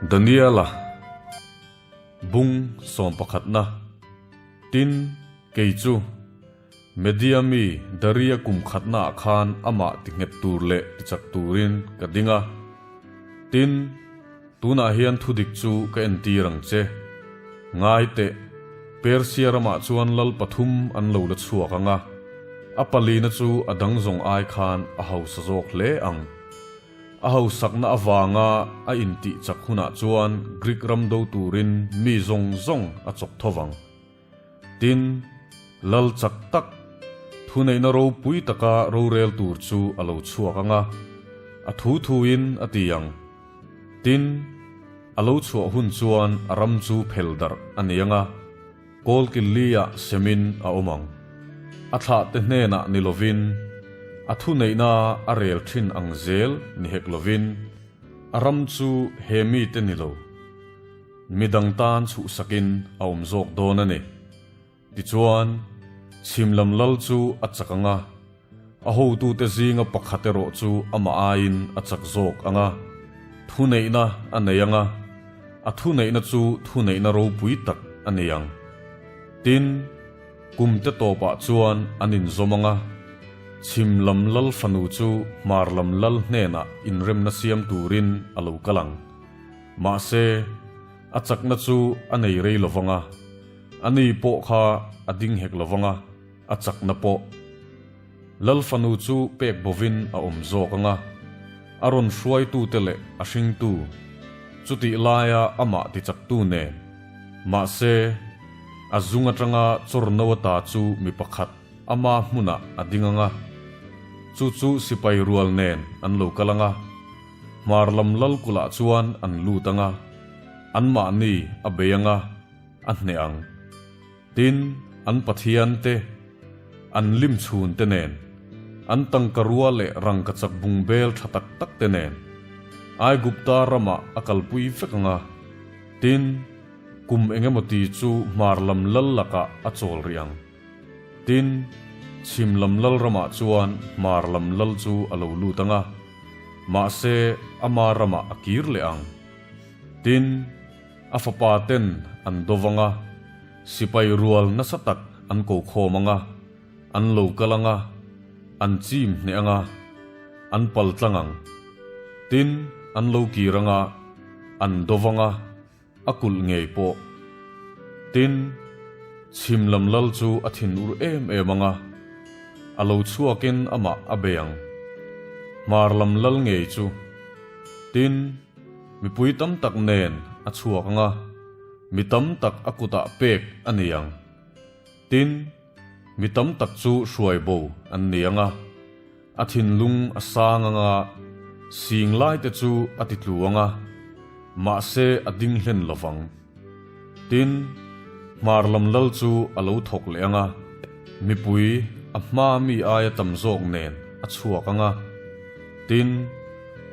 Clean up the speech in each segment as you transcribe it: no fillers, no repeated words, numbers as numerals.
Daniela bung sawmpakhatna Tin, kei chu Media mi Daria kum khatnaah khan amah ti nghet tur leh ti chak turin ka ding a. Tin, tunah hian thudik chu ka entir ang che. Ngai teh, Persia ramah chuan lal pathum an lo la chhuak ang a, a palina chu a dang zawng ai khan a hausa zawk hle ang. A hausakna avanga a intih chak hunah chuan Greek ram do turin mi zawng zawng a chawk tho vang. Tin, lal chak tak, thuneihna ropui taka rorel tur chu a lo chhuak ang a, a thu thuin a ti ang. Tin, a lo chhuah hun chuan a ram chu phel darh a ni ang a, kawlkilli-ah semin a awm ang. A thlahte hnenah ni lovin, a thuneihna a rel thin ang zel ni hek lovin, a ram chu he mite ni lo. Mi dang tan chhuhsakin a awm zawk dawn a ni. Tichuan, chhim lam lal chu a chak ang a, a hotute zinga pakhat erawh chu amah aiin a chak zawk ang a, thuneihna a nei ang a, a thuneihna chu thuneihna ropui tak a ni ang. Tin, kum te tawpah chuan an inzawm ang a, chhim lam lal fanu chu hmar lam lal hnenah inremna siam turin a lo kal ang. Mahse, a chakna chu a nei rei lo vang a, a ni pawh kha a ding hek lo vang a, a chakna pawh. Lal fanu chu pek bovin a awm zawk ang a, a rawn hruaitute leh a hringtu, chutih laia amah tichaktu nen. Mahse, a zung atanga chawrno ata chu mi pakhat ama hmunah a ding ang a, chu chu sipai rual nen an lo kal ang a, Hmar lam lal kulh ah chuan an lut ang a, anmahni a bei ang a, a hneh ang. Tin, an pathian te, an lim chhun te nen, an tangka rua leh rangkachak bungbel tha tak tak te nen, Aigupta ramah a kalpui vek ang a. Tin, kum engemaw ti chu hmar lam lal lakah a chawl rih ang. Tin, chhim lam lal ramah chuan hmar lam lal chu a lo lut ang a, mahse ama ramah a kir leh ang. Tin, a fapa ten an do vang a, sipai rual nasa tak an ko khawm ang a, an lo kal ang a, an chim hneh ang a, an pal tlang ang. Tin, an lo kir ang a, an do vang a, A kulh ngei pawh. Tin, chhim lam lal chu a thin ur em em ang a, a lo chhuakin amah a bei ang. Hmar lam lal ngei chu. Tin, mipui tam tak nen a chhuak ang a, mi tam tak a kutah pek a ni ang. Tin, mi tam tak chu hruai bo an ni ang a, A thinlung a sang ang a, sing lai te chu a ti tlu ang a, mahse a ding hlen lo vang. Tin, hmar lam lal chu a lo thawk leh ang a, mipui a hma mi aia tam zawk nen a chhuak ang a. Tin,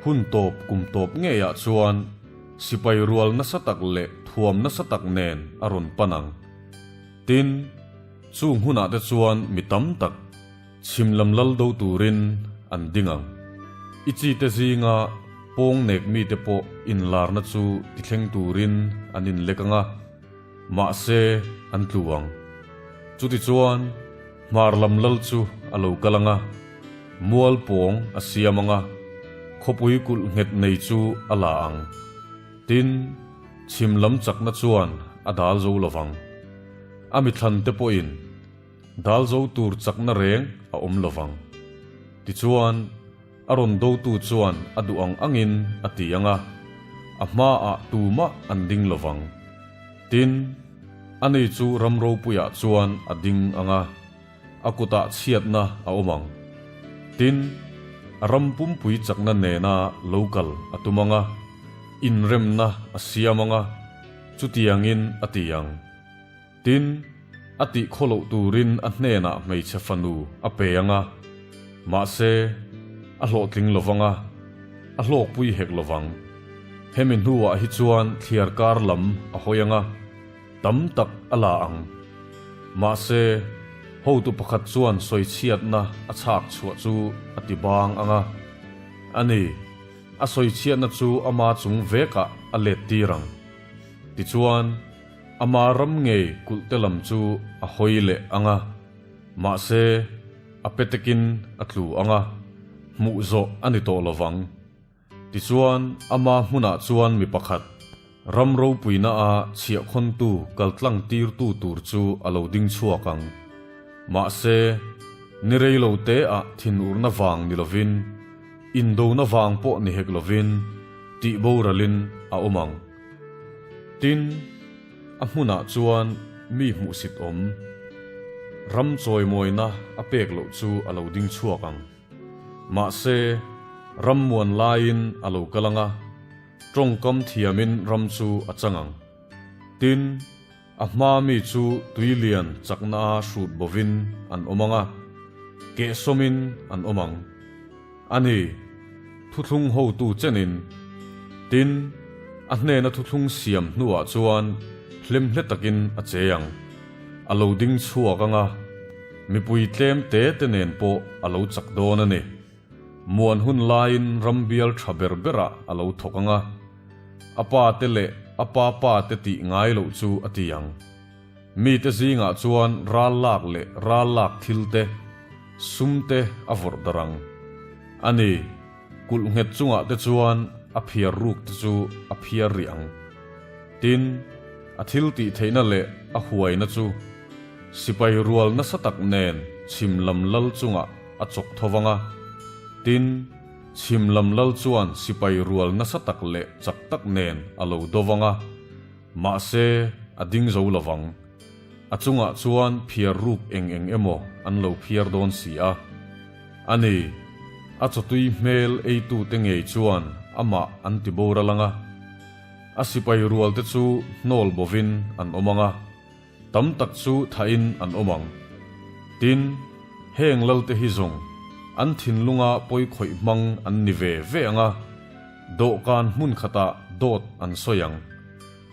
hun tawp kum tawp ngeiah chuan sipai rual nasa tak leh thuam nasa tak nen a rawn pan ang. Tin, chung hunah te chuan mi tam tak, Chhim lam lal do turin an ding ang. I chite zinga pawng nek mite pawh inlarna chu tithleng turin an inlek ang a, mahse an tlu ang. Chutichuan, hmar lam lal chu a lo kal ang a, mual pawng a siam ang a, khawpui kulh nghet nei chu a la ang. Tin, chhim lam chakna chuan a dal zo lo vang. A mithlante pawhin. Dal zo tur chakna reng a awm lo vang. Tichuan, a rawn dotu chuan a duh ang angin a ti ang a, a hmaah tumah an ding lo vang. Tin, ani chu ram ropuiah chuan a ding ang a, a kutah chhiatna a awm ang. Tin, a ram pumpui chakna nena lo kal a tum ang a, inremna a siam ang a, chutiangin a ti ang. Tin, a tih khaw loh turin a hnenah hmeichhe fanu a pe ang a, mahse, a hlawhtling lo vang a, a hlawkpui hek lo vang. Hemi hnuah hi chuan thliar kar lam a hawi ang a, tam tak a la ang. Mahse, hotu pakhat chuan sawichhiatna a chhak chhuah chu a ti bang ang a, a ni, a sawichhiatna chu ama chung vekah. a let tir ang. Tichuan, ama ram ngei kulhte lam chu a hawi leh ang a, mahse, a petekin a tlu ang a, hmuh zawh a ni tawh lo vang. Tichuan, ama hmunah chuan mi pakhat, ram ropuina-a chhiahkhawntu kaltlang tirtu tur chu a lo ding chhuak ang. Mahse, ni rei lo teah thinurna vang ni lovin, indona vang pawh ni hek lovin, tih boralin a awm ang. Tin, a hmunah chuan mi hmuhsit awm, ram chawimawina a pek loh chu a lo ding chhuak ang. Mahse, ram muan laiin a lo kal ang a, tawngkam thiamin ram chu a chang ang. Tin, a hma mi chu tui lian chaknaa hrut bovin an awm ang a, kehsawmin an awm ang. A ni, thuthlung hotu chenin. Tin, a hnena thuthlung siam hnuah chuan hlemhle takin a che ang. A lo ding chhuak ang a, mipui tlem te te nen pawh a lo chak dawn a ni. Muan hun laiin ram bial tha ber berah a lo thawk ang a, a pa te leh a pa pa te tih ngai loh chu a ti ang. Mite zingah chuan ral lak leh ral lak thil te, sum te a vawrh darh ang. A ni, kulh nghet chungah te chuan a phiar ruk te chu a phiar rih ang. Tin, a thil tih theihna leh a huaina chu sipai rual nasa tak nen chhim lam lal chungah a chawk tho vang a. Tin, chhim lam lal chuan sipai rual nasa tak leh chak tak nen a lo do vang a. Mahse, a ding zo lo vang. A chungah chuan phiar ruk eng eng emaw an lo phiar dawn si a. A ni, a chawtui hmel eitute ngei chuan amah an ti boral ang a. A sipai rualte chu hnawl bovin an awm ang a, tam tak chu thahin an awm ang. Tin, heng lalte hi zawng an thinlunga pawi khawih hmang an ni ve ve ang a, dawhkan hmun khatah dawt an sawi ang.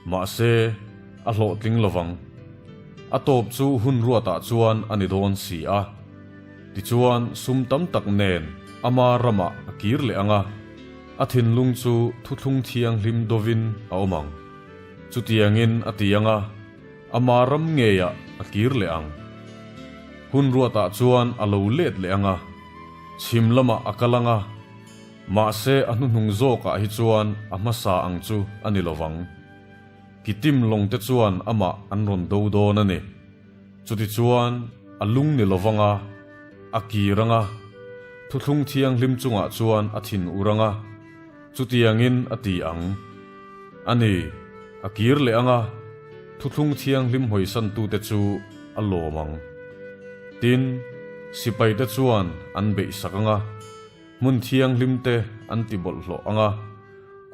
Mahse, a hlawhtling lo vang. A tawp chu hun ruatah chuan a ni dawn si a. Tichuan, sum tam tak nen ama ramah a kir leh ang a, a thinlung chu thuthlung thianghlim dovin a awm ang. Chutiangin a ti ang a, ama ram ngeiah a kir leh ang. Hun ruatah chuan a lo let leh ang a, chhim lamah a kal ang a, mahse a hnuhnung zawkah hi chuan a hmasa ang chu a ni lo vang. Kitim lawngte chuan amah an rawn do dawn a ni. Chutichuan a lung ni lo vang a, a kir ang a, thuthlung thianghlim chungah chuan a thin ur ang a, Chutiangin a ti ang. A ni, a kir leh ang a, thuthlung thianghlim hawisantute chu a lawm ang. Tin, sipaite chuan an beihsak ang a, hmun thianghlimte an ti bawlhhlawh ang a,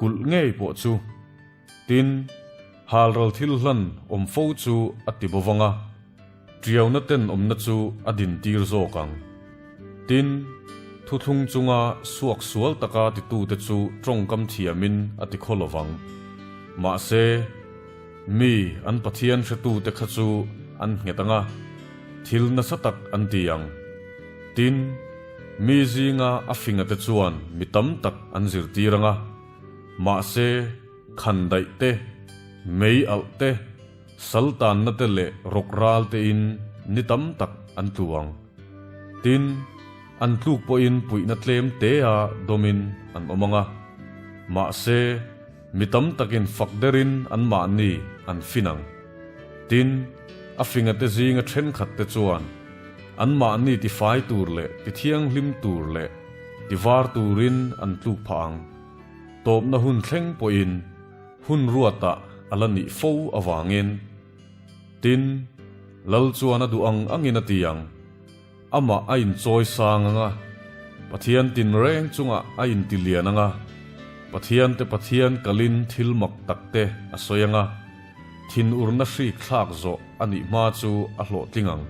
kulh ngei pawh chu. Tin, halral thil hlan awm fo chu a ti bo vang a, Ṭiauna tenawmna chu a dintir zawk ang. Tin, thuthlung chunga suak sual taka titute chu ṭawngkam thiamin a ti khaw lo vang. Mahse, mi an Pathian hretute kha chu an nghet ang a, thil nasa tak an ti ang. Tin, mi zinga a fingate chuan mi tam tak an zirtir ang a, mahse, khandaih te, mei alh te, Sal tanna te leh rawk ral tein ni tam tak an tlu ang. Tin, an tluk pawhin puihna tlem tea dawmin an awm ang a. Mahse, mi tam takin fak derin anmahni an fin ang. Tin, a fingate zinga thenkhatte chuan anmahni tifai tur leh tithianghlim tur leh tivar turin an tluk phah ang. Tawpna hun thleng pawhin Hun ruatah a la nih fo avangin. Tin, Lal chuan a duh ang angin a ti ang. Amah a inchawi sang ang a, Pathian tinreng chungah a inti lian ang a, Pathiante Pathian kalin thil mak takte a sawi ang a, thinurna hrik thlak zawh a nih hma chu a hlawhtling ang.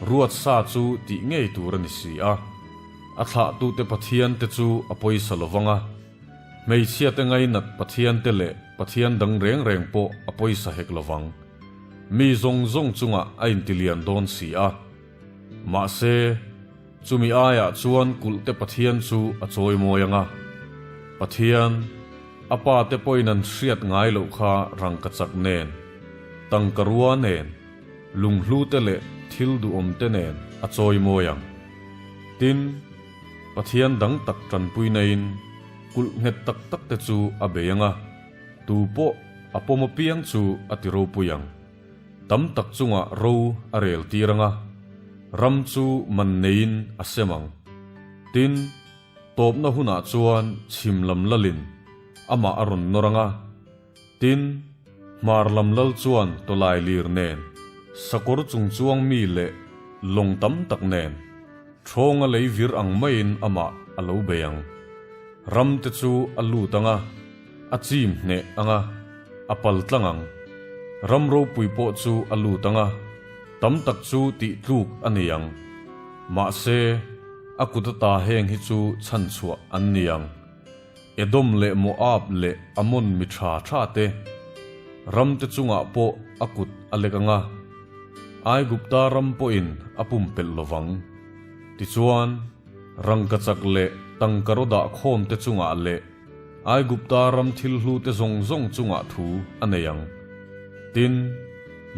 Ruat sa chu tih ngei tur a ni si a, a thlahtute Pathiante chu a pawisa lo vang a, Hmeichhiate ngainat Pathiante leh Pathian dang reng reng pawh a pawisa hek lo vang. Mi zawng zawng chungah a intilian dawn si a. Mahse, chumi aiah chuan kulhte Pathian chu a chawimawi ang a. Pathian, A pa te pawhin an hriat ngai loh kha rangkachak nen, tangkarua nen, lunghlu te leh thil duhawm te nen a chawi mawi ang. Tin, Pathian dang tak tanpui naiin kulh nghet tak tak te chu a bei ang a, tu pawh a pawm apiang chu a ti ropui ang. Tam tak chungah ro a rel tir ang a, ram chu man neiin a sem ang. Tin, Tawpna hunah chuan chhim lam lalin amah a rawn nawr ang a, tin, hmar lam lal chuan tawlai lir nen, sakawr chung chuang mi leh lawng tam tak nen, thawnga lei vir ang maiin amah a lo bei ang. Ram te chu a lut ang a, a chim hneh ang a, a pal tlang ang. Ram ropui pawh chu a lut ang a, tam tak chu tih tluk a ni ang. Mahse, a kut ata heng hi chu chhan chhuah an ni ang. Edom leh Moab leh Ammon mi tha tha te, ram te chungah pawh a kut a lek ang a, Aigupta ram pawhin a pumpelh lo vang. Tichuan, rangkachak leh tangkaraw dah khawm te chungah leh Aigupta ram thil hlu te zawng zawng chungah thu a nei ang. Tin,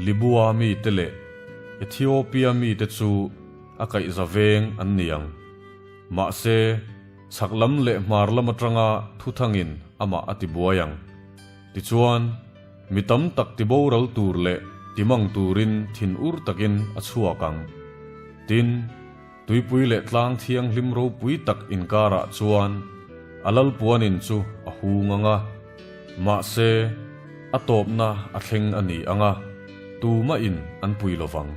Libua mite leh Ethiopia mite chu a kaihza veng an ni ang. Mahse, chhak lam leh hmar lam atanga thuthangin amah a tibuai ang. Tichuan, mi tam tak tiboral tur leh timang turin thinur takin a chhuak ang. Tin, tuipui leh tlang thianghlim ropui tak inkarah chuan a lalpuanin chu a hung ang a. Mahse, a tawpna a thleng a ni ang a, tumahin an pui lovang.